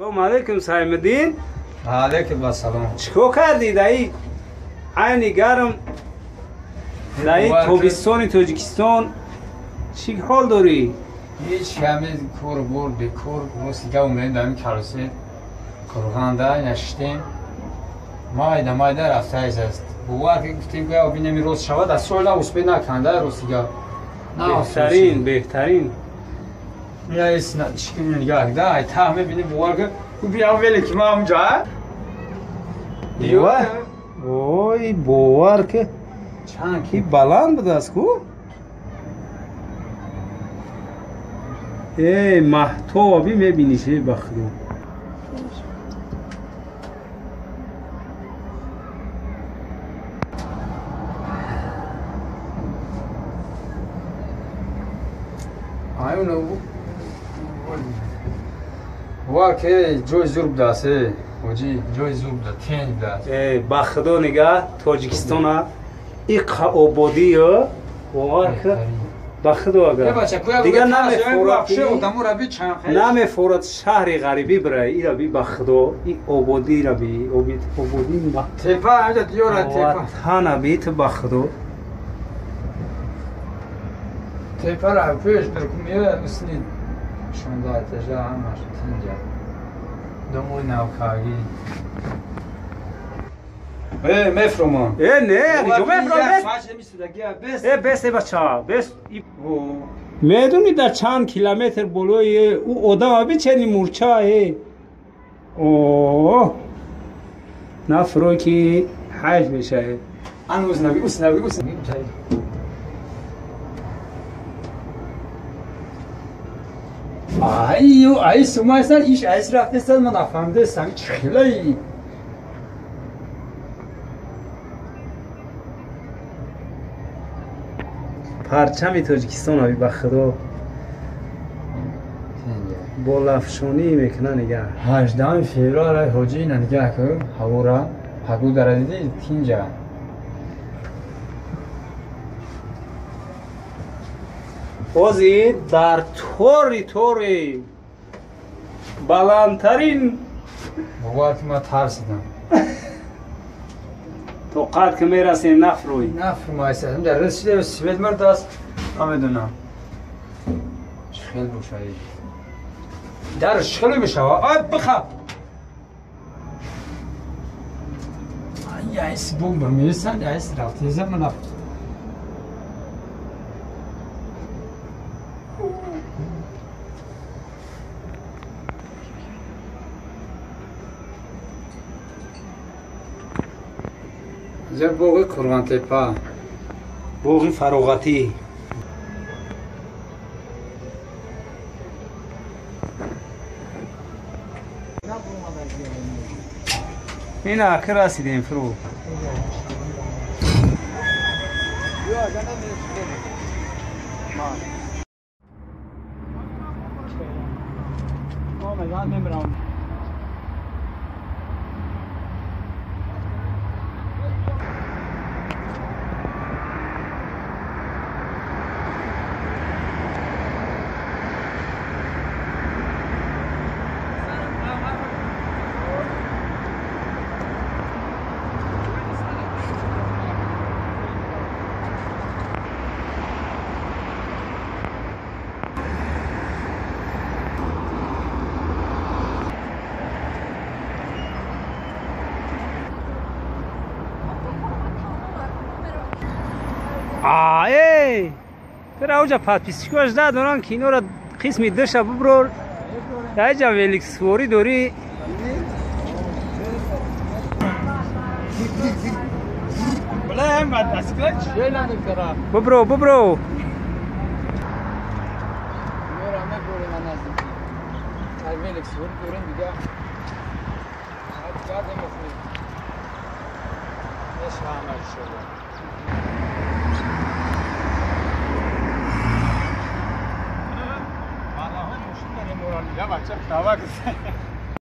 Салом алейкум, Саймиддин. Алейкум ассалом. Чикор кардӣ даи айни гарм, даи тобистони Тоҷикистон чӣ ҳол дорӣ? Ҳеҷ, ҳами кор бор бекор. Рости гап, омадем дар ҳамин карусел Қурғанда наштем, майда майда рафтаис аст. Бовар ки гуфтем, гӯя бинеми рост шавад, аз сола успе наканда, рости гап. Беҳтарин, беҳтарин. Нигоҳ да, ай таҳ мебинӣ, бовар ки биям велики ма ҳамҷа. Ой, бовар ки чанд ки баланд будааст ку. Эй, маҳтоби мебиниш, э, ба худо. Бовар ки ҷои зур будааст, э ҳоҷӣ, ҷои зур буда, тенҷ будааст. Э, ба худо, нигаҳ, Тоҷикистона иқа ободиё, бовар ки, ба худо, агар дигар намефорад шаҳри ғарибӣ бирай, ира би, ба худо, и ободира би, ободӣ. Тепа диёра, тепа. Тана би ту, ба худо. Тепара пеш биркумия мисли шонздаҳ этажа, ҳамаш тинҷа, домои навкагӣ. Э, мефромам. Э, не, ҷо мефром. Э, бес, э, бача, бес. Медонӣ, дар чанд километр болои ӯ одама бичени мурча. Э, о, нафрой ки ҳайф мешавед. Ан узнави, уснави, уснави. Ай, ай, сумайсан, иш айс рафтесан, ман нафаҳмидастам, чӣ хелаи. Парчами Тоҷикистон аби, ба худо, бо лафшонӣ мекуна, нигаҳ. 18 феврал, ҳоҷӣ, ина нигаҳ ку ҳавора, пагудара дидӣ, тинҷа. Ҳозир дар тори тори баландтарин. Бовар ки ман тарсидам. Тоқат ки мерасем, нафрӯй. Нафрумайсам, дар расида свет мардааст, намедонам чӣ хел бошаи, дар чӣ хеле мешава. Ай, бихаб, ай, айс бомба месанд, айс рафтеза, ман инҷа боғи Қурғонтепа. Боғи фароғатӣ. Ина аки расидем, фурӯ. Эй, тура оҷа подписчикош надоран ки инора қисми душа буброр. Даиҷа великсуворӣ дорӣ. Бубро, бубро. Я бача, давай.